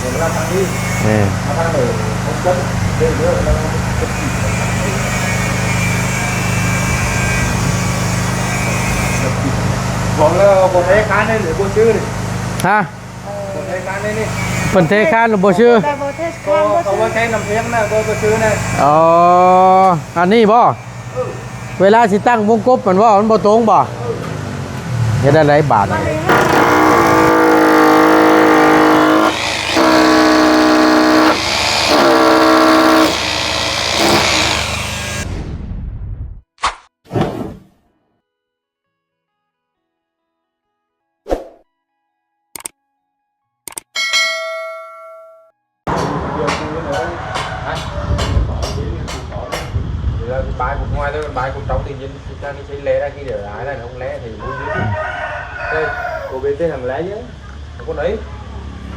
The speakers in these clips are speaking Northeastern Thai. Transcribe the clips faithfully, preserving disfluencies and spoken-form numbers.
เดี๋ยวเราทางนี้ เออ มาทางเดิมผมก็เดินเยอะแล้วก็บอกแล้วว่าบ่แท้ค้านได้หรือบ่ซื้อนี่ ฮะ บ่แท้ค้านได้นี่ เพิ่นเทคานหรือบ่ซื้อ แต่บ่เทคานบ่ซื้อ เขาว่าใช้น้ำเพียงนะ บ่ บ่ซื้อนะ อ๋อ อันนี้บ่ เวลาสิตั้งวงกบมันว่ามันบ่ตรงบ่ เฮ็ดอะไรบาดนี่ Thì là bài của ngoài thôi, bài của trong thì nhìn thực ra nó sẽ lé ra khi để lại là nó không lé thì vui chứ. Thế, cô bên tên thằng lé chứ. Cô đấy.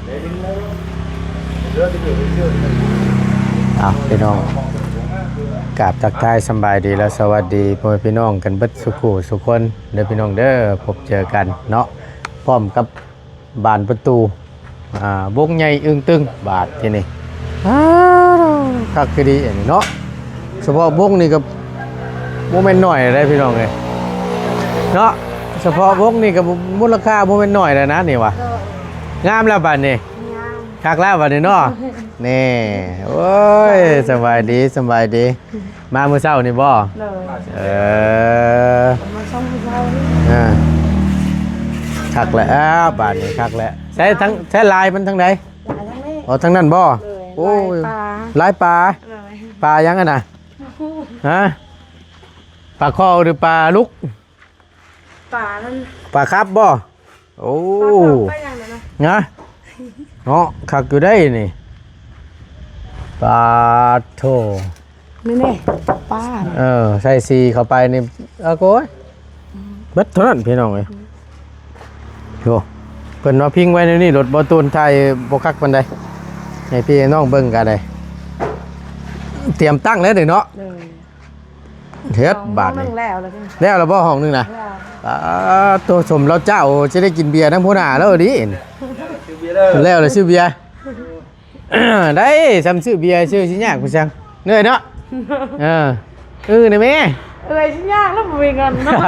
Lé đến lé. Rửa cái kiểu bình thường. อ้าว พี่น้อง กราบทักทายสำบายดีและสวัสดีพ่อแม่พี่น้องกันเบิดสุขุสุคนเด้อพี่น้องเด้อ พบเจอกันเนาะ พร้อมกับ บานประตู อ่า วงใหญ่อึ้งตึง บาดที่นี่ อ้าว คักคือดีอันนี้เนาะ เฉพาะวงนี่ก็บ่แม่นน้อยเลยพี่น้องเอ้ย เนาะ เฉพาะวงนี่ก็มูลค่าบ่แม่นน้อยแล้วนะนี่วะ งามแล้วบาดนี้ งาม คักแล้วบาดนี้เนาะ นี่ โอ้ย สบายดี สบายดี มามื้อเช้านี่บ่ เลย เออ มาส่งมื้อเช้านี่ อ่า คักแล้ว อ้าว บาดนี้คักแล้ว ใช้ทั้ง ใช้ลายมันทางใด ลายทางนี้ อ๋อ ทางนั้นบ่ เลย โอ้ย ลายปลา ลายปลา เลย ปลายังอะนะ ฮะ ปลาคอหรือปลาลุก ปลานั่น ปลาครับบ่ โอ้ ปลาคอปลายังนั่นนะ นะ เนาะ คักอยู่ได้นี่ ปลาโถ นี่นี่ ปลา เออ ใส่สีเข้าไปนี่ เออ โอ้ย เบิดเท่านั้นพี่น้องเอ้ย โอ้ เพิ่นว่าพิงไว้ในนี่ รถบ่ตูนไทยบ่คักปานใด ให้พี่น้องเบิ่งกันเลย เตรียมตั้งแล้วนี่เนาะ เลย เฮ็ดบาดนี่ ห้องหนึ่งแล้วแล้วใช่ไหม แล้วแล้วบ่ห้องหนึ่งนะ แล้ว อ่า ตัวสมแล้วเจ้าจะได้กินเบียร์นำหัวหน้าแล้วดิ ซื้อเบียร์เด้อ แล้วเลยซื้อเบียร์ ได้ ซ้ำซื้อเบียร์ซื้อสิยากผู้ช่าง เหนื่อยเนาะ เออ เออ นี่แม่ เอ้ยสิยากแล้วบ่มีเงินเนาะ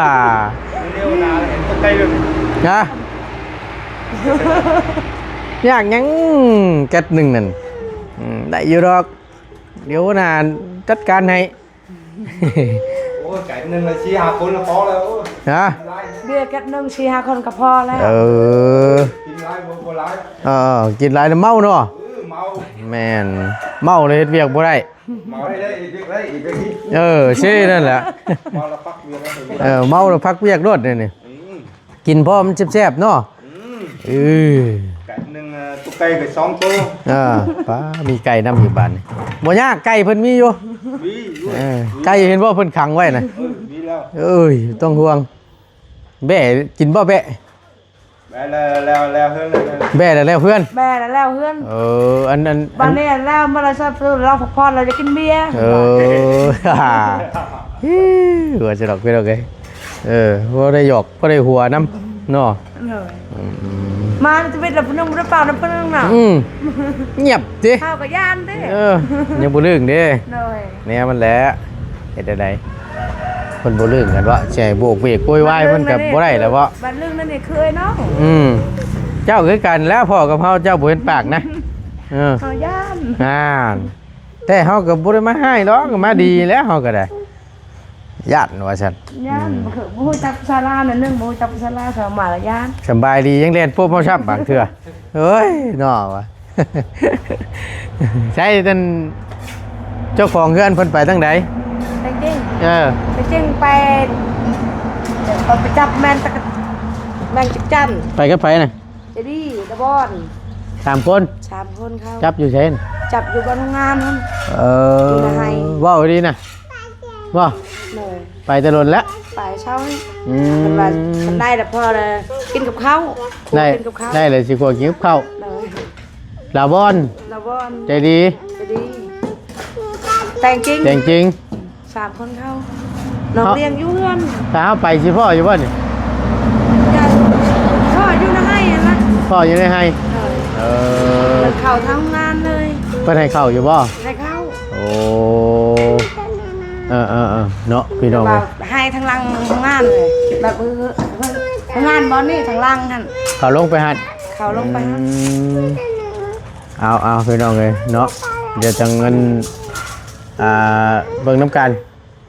เร็วนะ เห็นคนไทยเลย ฮะ ยากหยัง แก๊สหนึ่งนั่น อืม ได้อยู่ดอก เดี๋ยวหัวหน้าจัดการให้ โอ้ย แก๊สหนึ่งเลย สี่ห้าคนละพอแล้ว โอ้ย ฮะ เบียร์แก๊สหนึ่งสี่ห้าคนก็พอแล้ว เออ กินหลายบ่ บ่หลาย เออ กินหลายแล้วเมาเนาะ เออ เมา แม่น เมาเลยเฮ็ดเวียกบ่ได้ เมาได้ ได้อีก ได้อีก ได้อีก เออ ใช่นั่นแหละ เมาแล้วพักเวียกแล้ว เออ เมาแล้วพักเวียกโลดนี่นี่ อืม กินพอมันแซ่บๆเนาะ อืม เออ ไก่หนึ่ง เอ่อ ตุ๊กไก่กับสองตัว เออ ป้า มีไก่นำอยู่บ้านนี่ บ่ยาก ไก่เพิ่นมีอยู่ มีอยู่ เออ ไก่เห็นบ่เพิ่นขังไว้น่ะ เออ มีแล้ว เอ้ย ต้องห่วง แบ้กินบ่แบ้ แบ้แล้ว แล้ว แล้วเฮือนเลยนะ แบ้แล้ว แล้วเฮือน แบ้แล้ว แล้วเฮือน เออ อัน อัน บ้านนี้แล้วเมื่อเราชอบซื้อเราพักผ่อนเราจะกินเบียร์ เออ ฮิ้ว ว่าจะดอกพี่น้องเอ้ย เออ บ่ได้หยอก บ่ได้หัวนำเนาะ เลย อืม มาชีวิตเราเพิ่นบ่ได้เป่าน้ำเพิ่นน่ะ อืม เงียบติ เฮาก็ย่านติ เออ ยังบ่ลืมเด้ เลย แนวมันแหละ เฮ็ดจั่งใด เพิ่นบ่ลืมกันวะ สิให้โบกเวกโวยวายเพิ่นก็บ่ได้แล้ววะ บัดเรื่องนั้นนี่คือไอ้น้อง อืม เจ้าคือกันแล้ว พ่อกับเฮา เจ้าบ่เห็นปากนะ เออ เฮาย่าน อ่าน แต่เฮาก็บ่ได้มาฮ้ายดอก มาดีแล้วเฮาก็ได้ ย่านว่าซั่น ย่าน อืม บ่คือ บ่ฮู้จักภาษาลาวนั่นหนึ่ง บ่ฮู้จักภาษาลาว สอง มาแล้วย่าน สำบายดี ยังแล่นปุ๊บเฮาซ้ำบางเทื่อ เฮ้ย น้อวะ ใช่ ท่านเจ้าของเฮือนเพิ่นไปทางใด ไปจริง เออ ไปจริง ไป ไปจับแมงตะกะ แมงจักจั่น ไปกับไผน่ะ เจดีย์ตะบอน สามคน สามคนเขา จับอยู่ไสน่ะ จับอยู่บ้านโรงงานหั่น เออ อยู่ในไฮ เว้าดีน่ะ บ่ เลย ไปแต่โดนแล้ว ไปเช้านี่ อืม เพิ่นว่า เพิ่นได้แล้วพอแล้ว กินกับข้าว ได้ กินกับข้าว ได้เลยสิครัวกินกับข้าว เลย ลาวบอน ลาวบอน ใจดี ใจดี แต่งจริง แต่งจริง สามคนเขา น้อง เอ้า เลี้ยงอยู่เฮือน ถ้าเฮาไปสิพ้ออยู่บ่นี่ อย่า พ่ออยู่ในไฮหั่นนะ พ้ออยู่ในไฮ เลย เออ เข้าทำงานเลย เพิ่นให้เข้าอยู่บ่ ให้เข้า โอ้ เออเออเออ เนาะ พี่น้องเอ้ย แบบให้ทางหลังทำงานเลย แบบเออ ทำงานบ่อนนี่ทางหลังหั่น เข้าลงไปหั่น เข้าลงไปหั่น อืม เอาเอา พี่น้องเอ้ย เนาะ เดี๋ยวจั่งเงิน อ่า เบิ่งนำกัน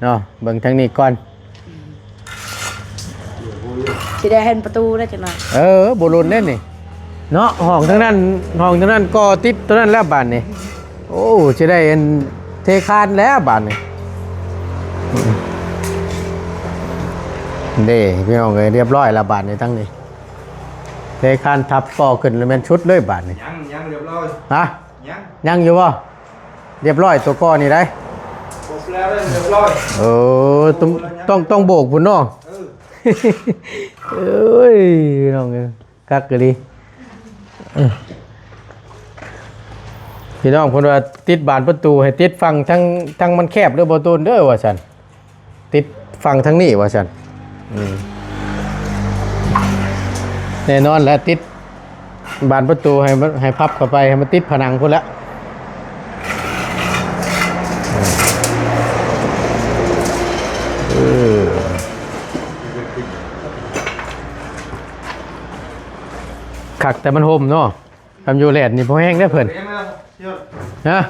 เนาะ เบิ่งทางนี้ก่อน สิได้เห็นประตูได้จักหน่อย เออ บ่ล้นเด้นี่ เนาะ ห้องทางนั้น ห้องทางนั้นก็ติดตัวนั้นแล้วบาดนี้ โอ้ สิได้เห็นเทคานแล้วบาดนี้ เด้ พี่น้องเอ้ย เรียบร้อยแล้วบาดนี้ ทั้งนี้ เทคานทับก่อขึ้นแล้วแม่นชุดเลยบาดนี้ ยัง ยังเรียบร้อย ฮะ ยัง ยังอยู่บ่ เรียบร้อยตัวก่อนี่ได้ ครบแล้วเรียบร้อย เออ ต้อง ต้อง ต้องโบกพุ้นเนาะ เออ เอ้ย พี่น้องเอ้ย คักอีหลี เออ พี่น้องเพิ่นว่าติดบานประตูให้ติดฝั่งทาง ทางมันแคบเด้อบ่ตูนเด้อว่าซั่น ติดฝั่งทางนี้ว่าซั่น อืม แน่นอนแหละ ติดบานประตูให้มัน ให้พับเข้าไป ให้มันติดผนังพุ้นละ เออ คักแต่มันห่มเนาะ คันอยู่แดดนี่บ่แฮงเด้อเพิ่น เรียนมาเที่ยว ฮะ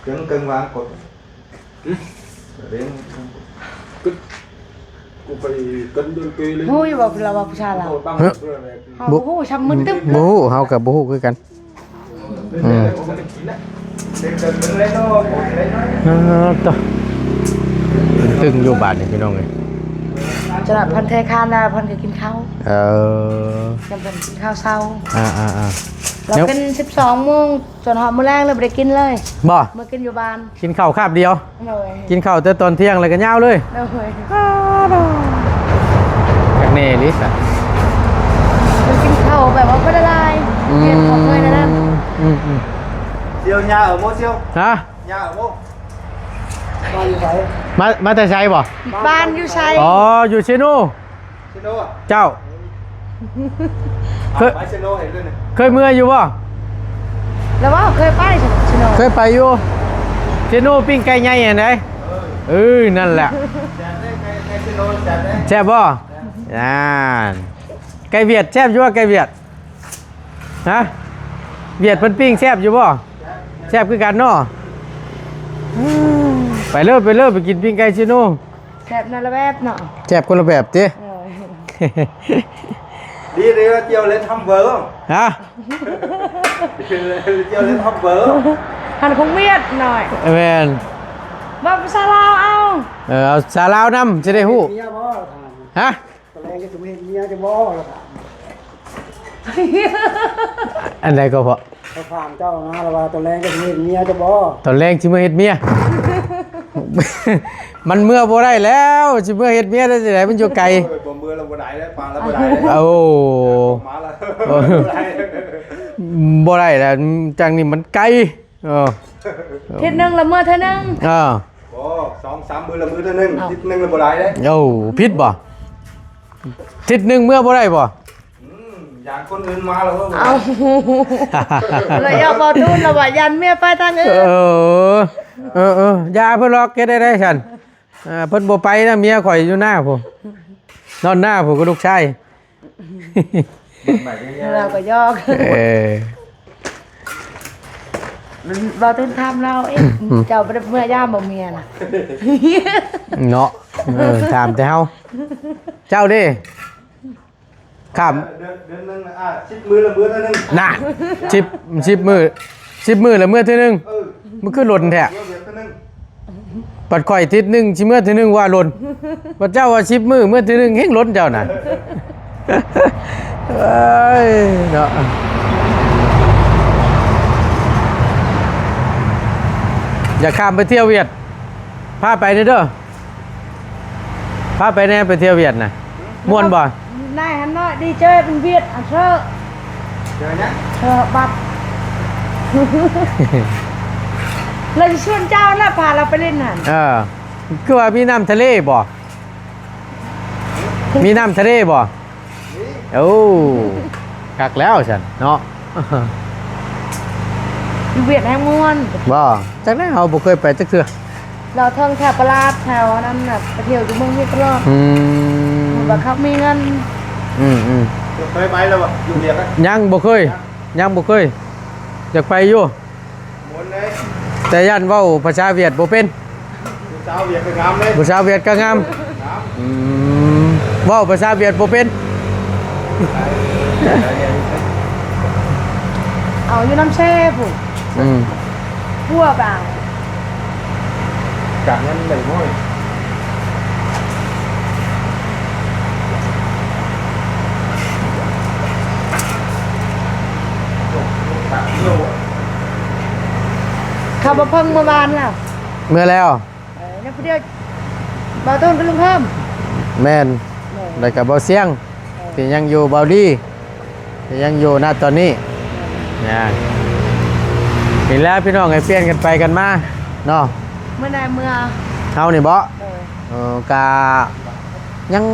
เรื่องเกิงวางกด หึ เรื่อง กูไปกันโดนเกยเลย ฮู้อยู่บ่ เราว่าผู้ชายลาว โอ้ตั้ง ฮะ เรื่องอะไร เฮาบ่ฮู้ ช้ำมึนตึ๊บ บ่ฮู้ เฮาก็บ่ฮู้คือกัน อืม เรื่องอะไรผมไม่ได้กินนะ เรื่องเกิงเรื่องอะไรเนาะ เออ ต่อ ตึงอยู่บาดนี่พี่น้องเอ้ย สำหรับเพิ่นเทคานแล้วเพิ่นก็กินข้าว เออ จำเป็นกินข้าวเช้า อ่าอ่าอ่า เรา เดี๋ยว กินสิบสองโมง จนฮอดมื้อแลงเลยบ่ได้กินเลย บ่ มื้อกินอยู่บ้าน กินข้าวคาบเดียว โดย กินข้าวแต่ตอนเที่ยงแล้วก็ยาวเลย โดย คักแน่อีหลีซะ มันกินข้าวแบบว่าบ่ได้หลาย อืม เปลี่ยนของเพิ่นนั่น อืมอืม เสี่ยวย่าเอาบ่เสี่ยว ฮะ ย่าเอาบ่ บ้านอยู่ไส มา มาแต่ไสบ่ บ้านอยู่ไส อ๋อ อยู่เชโน เชโนอะ เจ้า เคย ไปเชโนเห็นเลยนี่ เคยเมืออยู่บ่ แล้วว่าเคยไปเชโน เคยไปอยู่ เชโนปิ้งไก่ใหญ่อันใด เออ เออ นั่นแหละ แซ่บเด้ไก่ ไก่เชโนแซ่บเด้ แซ่บบ่ นั่น ไก่เวียดแซ่บอยู่บ่ ไก่เวียด ฮะ เวียดเพิ่นปิ้งแซ่บอยู่บ่ แซ่บคือกันเนาะ ไปเลย ไปเลย ไปกินปิ้งไก่เชโน แซ่บนั่นละแบบเนาะ แซ่บคนละแบบติ เออ ดีเลยว่าเจียวเล่นทำเบอร์ ฮะ เจียวเล่นทำเบอร์ หันคงเวียดหน่อย แม่น บ่ภาษาลาวเอา เออ เอาภาษาลาวนำ สิได้ฮู้ เมียบ่ ฮะ ตอนแรกก็สิมาเฮ็ดเมียจะบ่ล่ะครับ อันใดก็พอ เขาถามเจ้านะ แล้วว่าตอนแรกก็สิมาเฮ็ดเมียจะบ่ ตอนแรกสิมาเฮ็ดเมีย มันเมือบ่ได้แล้ว สิเมือเฮ็ดเมียได้จั่งใด มันอยู่ไกล โอ้ย บ่เมือเราบ่ได้แล้ว ปลาเราบ่ได้แล้ว โอ้ มาแล้ว โอ้ บ่ได้ บ่ได้แล้ว จั่งนี่มันไกล เออ อาทิตย์หนึ่งละเมือเทื่อหนึ่ง เออ บ่ สองสามมื้อละมื้อเทื่อหนึ่ง เอ้า อาทิตย์หนึ่งละบ่ได้เด้ โอ้ ผิดบ่ อาทิตย์หนึ่งเมือบ่ได้บ่ อืม อย่างคนอื่นมาแล้วก็บ่ได้ เอ้า เลยอยากบอกตูนแล้วว่าย่านเมียไปทางอื่น เออ เออ เออ อย่าเพิ่นหรอก เฮ็ดได้ได้ซั่น อ่า เพิ่นบ่ไปนะ เมียข่อยอยู่หน้าพุ้น นอนหน้าพุ้นกับลูกชาย เราก็หยอก เออ บ่าวตูนถามเรา เอ๊ะ เจ้าบ่ได้เมือยามบ่เมียน่ะ เนาะ เออ ถามแต่เฮา เจ้าเด้ ข้าม เดือน เดือนหนึ่ง อ่ะ สิบมื้อละมื้อเทื่อหนึ่ง น่ะ สิบ สิบมื้อ สิบมื้อละมื้อเทื่อหนึ่ง เออ มันคือหล่นแท้ มื้อเดียวเทื่อหนึ่ง บัดข่อยอาทิตย์หนึ่งสิเมือเทื่อหนึ่งว่าหล่น บัดเจ้าว่าสิบมื้อเมือเทื่อหนึ่งแฮ่งหล่นเจ้าน่ะ เอ้ย เนาะ อยากข้ามไปเที่ยวเวียด พาไปเด้อ พาไปแหน่ ไปเที่ยวเวียดน่ะ ม่วนบ่ นายหันเนาะ ดีเจเป็นเวียด อ่ะเธอ เจอยัง เธอบัด เราจะชวนเจ้าน่ะ พาเราไปเล่นหั้น เออ คือว่ามีน้ำทะเลบ่ มีน้ำทะเลบ่ นี่ โอ้ คักแล้วซั่นเนาะ อยู่เวียดแฮงม่วน บ่ จักแน่ เฮาบ่เคยไปจักเทื่อ เลาะเทิงแถวปลาดแถวอันนั้นน่ะ ไปเที่ยวอยู่เมืองเวียดตลอด อืม ว่าเขามีเงิน อืม อืม เคยไปแล้วบ่ อยู่เวียดอะ ยังบ่เคย ยังบ่เคย อยากไปอยู่ ม่วนเลย แต่ย่านเว้าภาษาเวียดบ่เป็น ผู้สาวเวียดก็งามเลย ผู้สาวเวียดก็งาม งาม อืม เว้าภาษาเวียดบ่เป็น เอาอยู่น้ำแช่พุ้น อืม พวกอ่ะ จากนั้นได้น้อย เขาบ่เพิ่งเมื่อวานแล้ว เมื่อแล้ว เออ เนี่ยผู้เดียว บ่าวตูนกับลุงเพิ่ม แม่น เออ แล้วก็บ่าวเสียง เออ ที่ยังอยู่ บ่าวดี ที่ยังอยู่ณตอนนี้ นะ นี่แหละพี่น้อง ให้เปลี่ยนกันไปกันมาเนาะ เมื่อใดเมื่อ เฮานี่บ่ เออ เออ กะยัง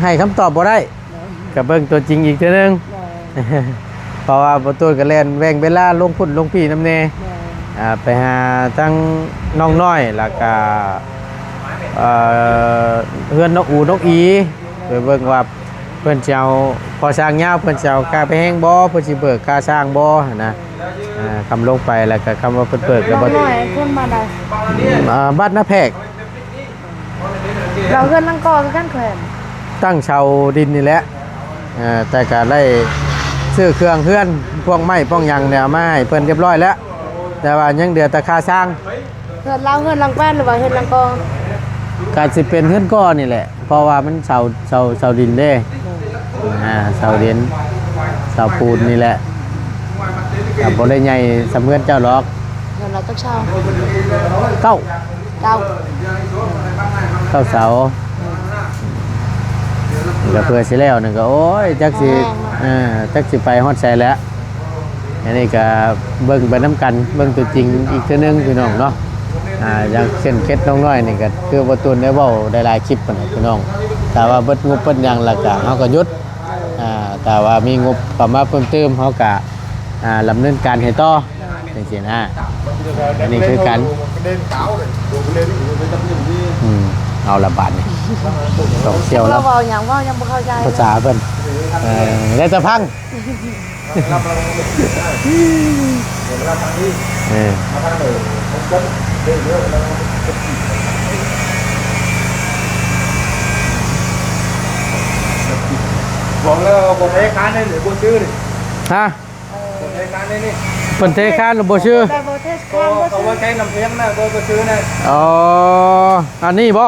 ให้คำตอบบ่ได้ เออ กะเบิ่งตัวจริงอีกเทื่อนึง เออ เพราะว่าบ่าวตูนก็แล่นแว่งเวลาลงพุ้นลงพี้นำแน่ เออ อ่า ไปหาทั้งน้องน้อย แล้วกะ เอ่อ เฮือนนกอูนกอี ไปเบิ่งว่าเพิ่นสิเอา พอสร้างยาวเพิ่นสิเอาค่าไปแฮงบ่ เพิ่นสิเบิกค่าสร้างบ่หั้นนะ อ่า คำลงไปแล้วก็คำว่าเพิ่นเบิกก็บ่ น้องน้อยเพิ่นมาได้ อ่า บ้านนาแพรก เราเฮือนหลังก่อคือกันแขวน ตั้งเสาดินนี่แหละ เอ่อ แต่ก็ได้ซื้อเครื่องเฮือน พวกไม้พวกหยังเนี่ยเอามาให้เพิ่นเรียบร้อยแล้ว แต่ว่ายังเหลือแต่ค่าสร้าง เฮือนลาวเฮือนหลังแป้นหรือว่าเฮือนหลังก่อ ก็สิเป็นเฮือนก่อนี่แหละ เพราะว่ามันเสา เสา เสาดินเด้ อ่า เสาดิน เสาปูนนี่แหละ ก็บ่ได้ใหญ่ส่ำเฮือนเจ้าหรอก เฮือนลาวจักเสา เก้า เก้า เก้าเสา ก็เพื่อสิแล้วนั่นก็ โอ้ย จักสิ แม่นเนาะ เออ จักสิไปฮอดไสแล้ว อันนี้ก็เบิ่งไปนำกัน เบิ่งตัวจริงอีกเทื่อนึงพี่น้องเนาะ อ่า อย่างเช่นเคสน้องน้อยนี่ก็คือบ่าวตูนได้เว้าได้หลายคลิปปานใดพี่น้อง ถ้าว่าเบิดงบเบิดหยังแล้วก็เฮาก็หยุด อ่า ถ้าว่ามีงบเข้ามาเพิ่มเติมเฮาก็ อ่า ดำเนินการให้ต่อจังซี่นะ อันนี้คือกัน อืม เอาละบาดนี้ ต้องเสี่ยว เรา แล้ว เว้าหยังเว้ายังบ่เข้าใจ ภาษาเพิ่น เออ แล้วแต่ฟัง เออ บอกแล้วบ่ได้ค้านเลย หรือบ่ซื้อนี่ ฮะ บ่ได้ค้านเลยนี่ เพิ่นเทคานหรือบ่ซื้อ แต่บ่เทคานบ่ซื้อ เขาว่าใช้น้ำเพียงนะ บ่ บ่ซื้อนะ อ๋อ อันนี้บ่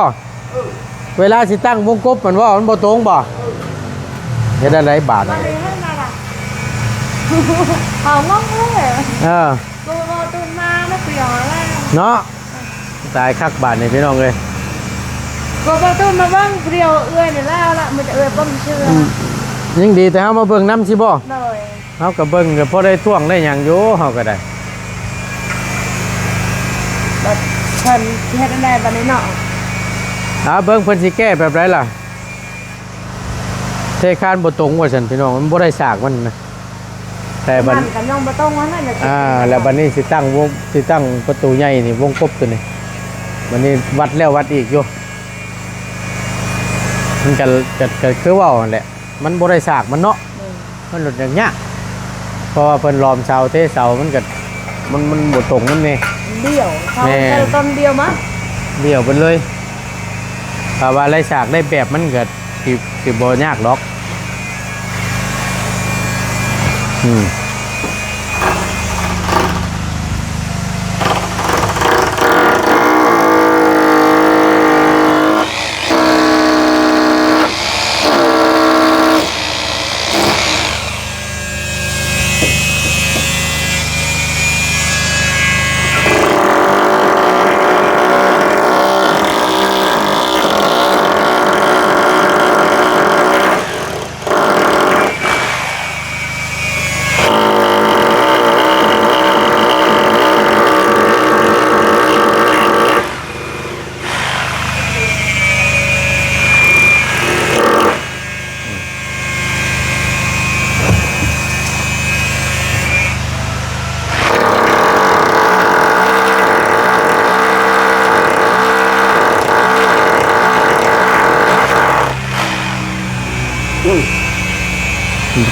เวลาสิตั้งวงกบมันว่ามันบ่ตรงบ่ เฮ็ดอะไรบาด มาเลยให้มาล่ะ เขางงเลย เออ กูบ่ตื่นมาไม่เปลี่ยนแล้ว เนาะ ตายคักบาดนี่พี่น้องเอ้ย กูบ่ตื่นมาเบิ่งผู้เดียวเอื้อยนี่แล้วละ มันจะเอื้อยบ่มีชื่อ อืม ยิ่งดีแต่เฮามาเบิ่งนำสิบ่ โดย เฮาก็เบิ่งก็พอได้ท่วงได้หยังอยู่ เฮาก็ได้ บัดเพิ่นสิเฮ็ดจั่งใดบัดนี้เนาะ อ่า เบิ่งเพิ่นสิแก้แบบใดล่ะ เทคานบ่ตรงว่าซั่นพี่น้อง มันบ่ได้สากมันนะ แต่บัด มันก็ยังบ่ตรงว่านั่นน่ะ อ่า แล้วบัดนี้สิตั้งวง สิตั้งประตูใหญ่นี่ วงกบตัวนี้ บัดนี้วัดแล้ววัดอีกอยู่ มันก็ ก็ ก็คือเว้าหั่นแหละ มันบ่ได้สากมันเนาะ เออ มันหลุดอย่างยาก เพราะว่าเพิ่นล้อมเสาเทเสามันก็ มัน มันบ่ตรงมันนี่ เดี่ยว เสา แม่น แต่ต้นเดียวมา เดี่ยวเพิ่นเลย ถ้าว่าได้สากได้แบบมันก็สิ สิบ่ยากดอก อืม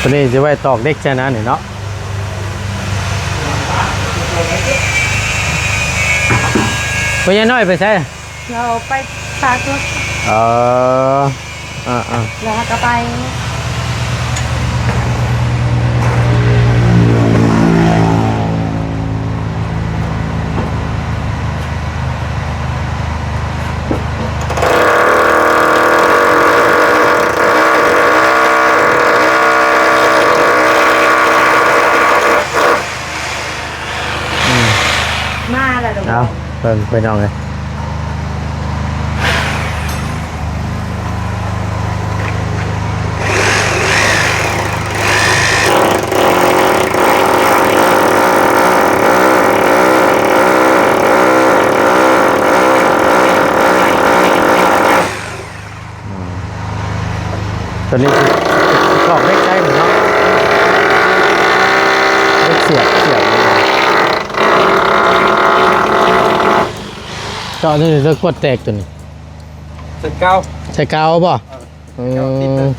ตัวนี้จะไว้ตอกเหล็กใช่นะนี่เนาะ พ่อใหญ่น้อยไปไส เราไปปลาตัว เออ อ่าๆ แล้วก็ไป มาแล้วเด้อ เอา เบิ่งพี่น้องเอ้ย อืม ตัวนี้สิ สิตอกเหล็กใส่หมดเนาะ เหล็กเสียบ เสียบ เจาะนี่จะขวดแตกตัวนี้ ใส่กาว ใส่กาวบ่ เออ เออ กาวติดเลย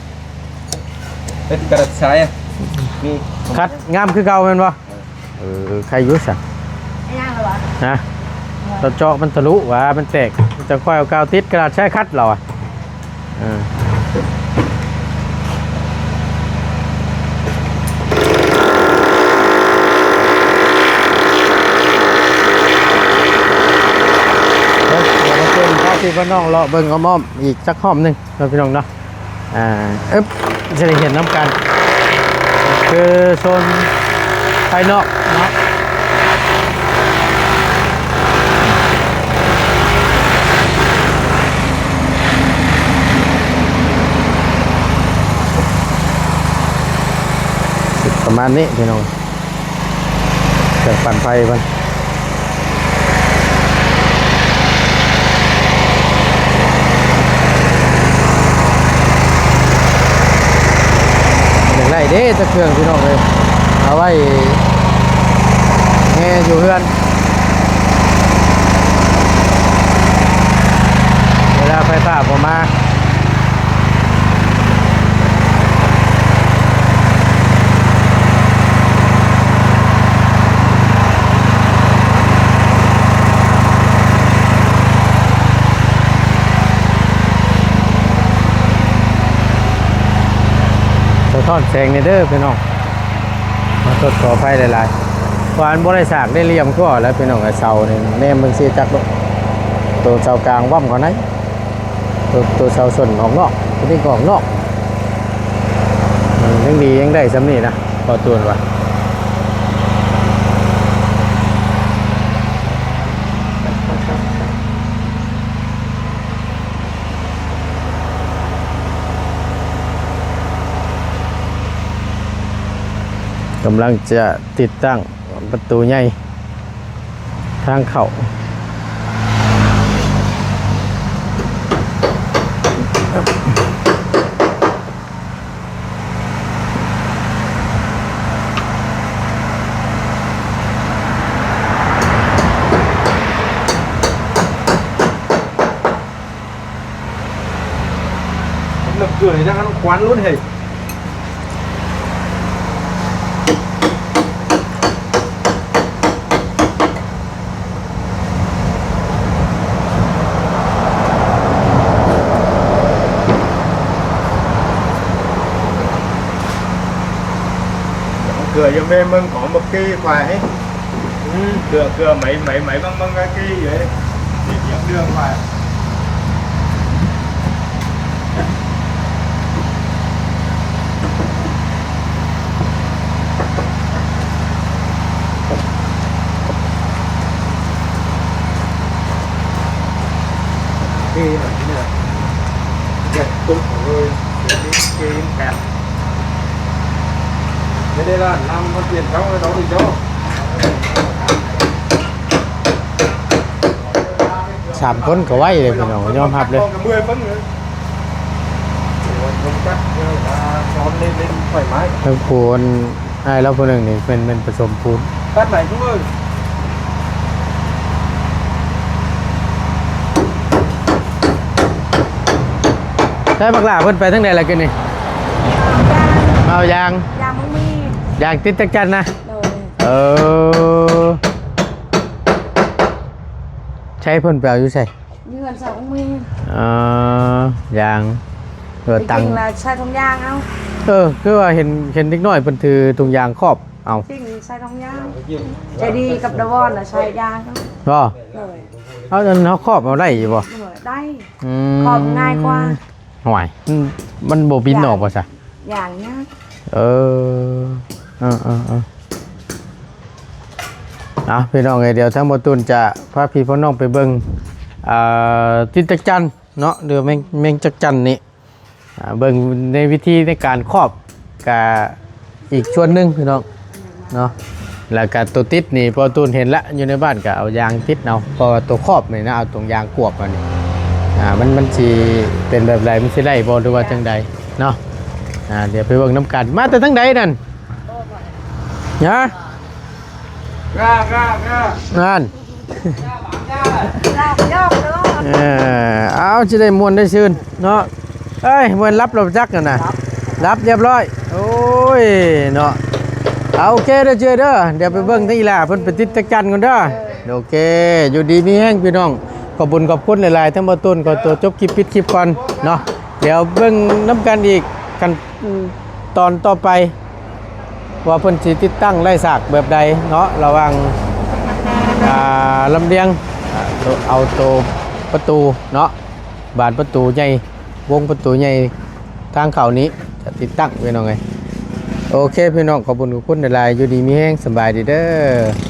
เป็นกระดาษใสอะ นี่ คัดงามคือเก่าแม่นบ่ เออ ใครอยู่ซะ ไม่ยากหรอวะ ฮะ เราเจาะมันทะลุว่ามันแตก จะค่อยเอากาวติดกระดาษใสคัดเราอะ เออ เดี๋ยวเดี๋ยวมาเชิญพาพี่พาน้องเลาะเบิ่งอ้อมๆอีกสักรอบหนึ่งเนาะพี่น้องเนาะ อ่า อึ๊บ จะได้เห็นน้ำกัน คือโซนภายนอกเนาะ ประมาณนี้พี่น้อง เครื่องปั่นไฟมัน อยากได้เด้จักเครื่องพี่น้องเอ้ย เอาไว้แห่อยู่เฮือน เวลาไฟฟ้าบ่มา สะท้อนแสงนี่เด้อพี่น้อง มาทดขออภัยหลายๆ เพราะอันบ่ได้สากได้เหลี่ยมก็แล้วพี่น้อง ไอ้เสานี่แนมเบิ่งสิจักโล ตัวเสากลางว่ำเขาไหน ตัว ตัวเสาส้นออกนอก ตัวนี้ก็ออกนอก อืม ยังดียังได้ส่ำนี้นะ พอตูนว่า กำลังจะติดตั้งประตูใหญ่ทางเข้า Nó lụm cửa thì đang ăn quán luôn hề. Cửa giờ mê mưng có một cái khoai ấy. Ừ, cửa, cửa mấy, mấy, mấy băng băng cái kia vậy. Đi kiếm đường khoai. Khi mà cái này, cái cục của tôi, cái, cái, cái, cái, cái đây là làm một truyền thống ở đó thì cho. สามคนก็ไหวเลยพี่น้อง ยอมรับเลย ทั้งปูนอ้ายแล้วผู้หนึ่งนี่เป็น เป็นผสมปูน ตัดไหนทุกคน ได้บักหล่าเพิ่นไปทางใดล่ะกินนี่ เ เอายาง ยางบ่มี ยางติดจักจั่นนะ โดย เออ ใช้เพิ่นไปเอาอยู่ไส เงินสองมี เอ่อยางเออ จ ตัง ริงๆแล้วใช้ถุงยางเอา เออ คือว่าเห็นเห็นเด็กน้อยเพิ่นถือถุงยางครอบเอา จริงใช้ถุงยางใจดีกับดาวอนนะใช้ยางเอา บ่ โดย เอาอันเฮาครอบเอาได้อยู่บ่ โดยได้ อืม ครอบง่ายกว่า ห่วยมันมันบ่บินออกบ่ซะ อย่างเนี้ย เออเออเออเออเอาพี่น้องเอ้ยเดี๋ยวทั้งบ่ตูนจะพาพี่พ่อน้องไปเบิ่งอ่าติดจักจั่นเนาะ หรือแมงแมงจักจั่นนี่อ่าเบิ่งในวิธีในการครอบกะอีกส่วนหนึ่งพี่น้องเนาะ แล้วกะตัวติดนี่พ่อตูนเห็นละอยู่ในบ้านกะเอายางติดเอา เพราะว่าตัวครอบนี่นะ เอาตรงยางกวบมันนี่อ่ามันมันสิเป็นแบบใด มันสิได้บ่ หรือว่าจังใดเนาะ อ่าเดี๋ยวไปเบิ่งน้ำกัน มาแต่ทางใดนั่น ฮะ กล้ากล้ากล้า นั่น ลาบยอกเนาะ เออเอาจะได้ม่วนได้ซื่นเนาะ เอ้ยม่วนรับเราจักนั่นนะรับเรียบร้อย โอ้ยเนาะ เอาโอเคเด้อเจ้ยเด้อ เดี๋ยวไปเบิ่งที่อีหล่าเพิ่นไปติดจักจั่นก่อนเด้อ โอเค อยู่ดีมีแฮงพี่น้อง ขอบคุณขอบคุณหลายๆทั้งบ่ตูน ขอตัวจบคลิปปิดคลิปก่อนเนาะ เดี๋ยวเบิ่งน้ำกันอีกกันตอนต่อไป ว่าเพิ่นสิติดตั้งไร้ซากแบบใดเนาะ ระหว่างอ่าลำเลียงอ่าตัวเอาตัวประตูเนาะ บานประตูใหญ่ วงประตูใหญ่ ทางเข้านี้จะติดตั้งพี่น้องเอ้ย โอเคพี่น้อง ขอบคุณขอบคุณหลายๆ อยู่ดีมีแฮง สบายดีเด้อ